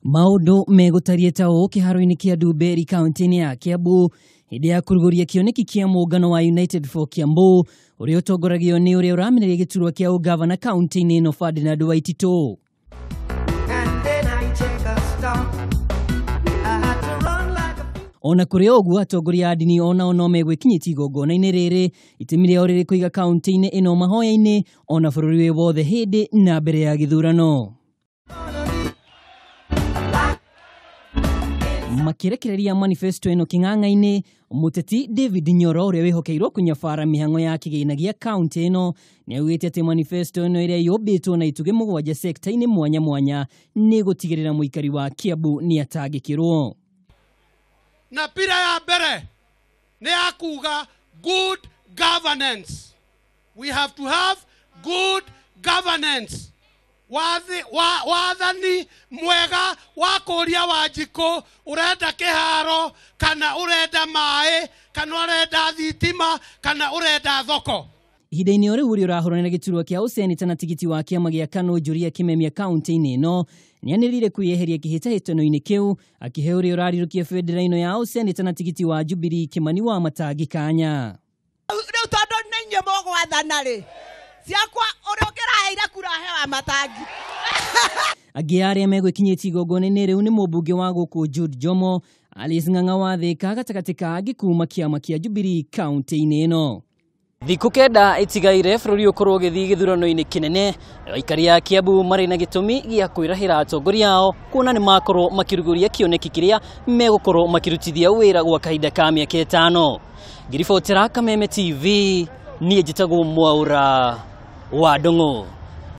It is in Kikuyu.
Maũndũ megũtariĩ ta ũũ kĩharo-inĩ kĩa Ndumberi kaunti-inĩ ya Kiambu hĩndĩ ya kũrugũria kĩoneki kĩa mũngano wa United for Kiambu ũrĩa ũtongoragio nĩ ũrĩa ũramenereria gĩturwa kĩa ũgavana kaunti-inĩ ĩno Ferdinand Waititu. Ona kũrĩ ũguo atongoria a ndini onao no megwĩkinyĩtie igongona-inĩ rĩrĩ itemi rĩao rĩrĩ kũiga kaunti-inĩ ĩno mahoya-inĩ ona bũrũri wĩ wothe hĩndĩ na mbere ya gĩthurano. Makĩrekereria manifesto ĩno kĩng'ang'a-inĩ, mũteti David Nyoro ũrĩa wĩhokeirwo kũnyabara mĩhang'o ya kĩgĩna gĩa kaunti ĩno nĩaugĩte atĩ manifesto ĩno ĩrĩa yũmbĩtwo na itugĩ mũgwanja sekta-inĩ mwanya mwanya nĩ gũtigĩrĩra mũikari wa Kiambu nĩatangĩkĩrwo. Na pira ya mbere nĩ ya kuga good governance. We have to have good governance. Wathani mwega wa kũria Wanjikũ ũrenda kĩharo kana ũrenda maĩ kana ũrenda thitima kana ũrenda thoko. Ihinda-inĩ o rĩu ũrĩa ũrahũranĩra gĩturwa kĩa ũseneta na tigiti wa kĩama gĩa KANU Njuria Kimemia kaunti-inĩ ĩno nĩanĩrĩire kwĩyeheria kĩhĩtahĩtano-inĩ kĩu akĩhe ũrĩa ũrarirũkia bendera ĩno ya ũseneta na tigiti wa Jubilee Kimani wa Matangi kanya. Rĩu tondũ nĩ inyuĩ mũgwathana rĩ, ciakwa ũrĩa ũngĩraheire kura he wa Matangi. Angĩ arĩa megwĩkinyĩtie igongona-inĩ rĩu nĩ mũmbunge wa gũkũ Jude Jomo, Alice Ng'ang'a wa Thĩka gatagatĩ ka angĩ kuma kĩama kĩa Jubilee kaunti-inĩ ĩno. Thikũ kenda itigaire bũrũri ũkorwo ũgĩthiĩ gĩthurano-inĩ kĩnene, aikari a Kiambu marĩ na gĩtũmi gĩa kwĩrahĩra atongoria ao kuona nĩ makorwo makĩrugũria kĩoneki kĩrĩa megũkorwo makĩrutithia wĩra gwa kahinda ka mĩaka ĩtano. Ngĩribotera Kameme TV, niĩ njĩtagwo Mwaura wa Ndung'u.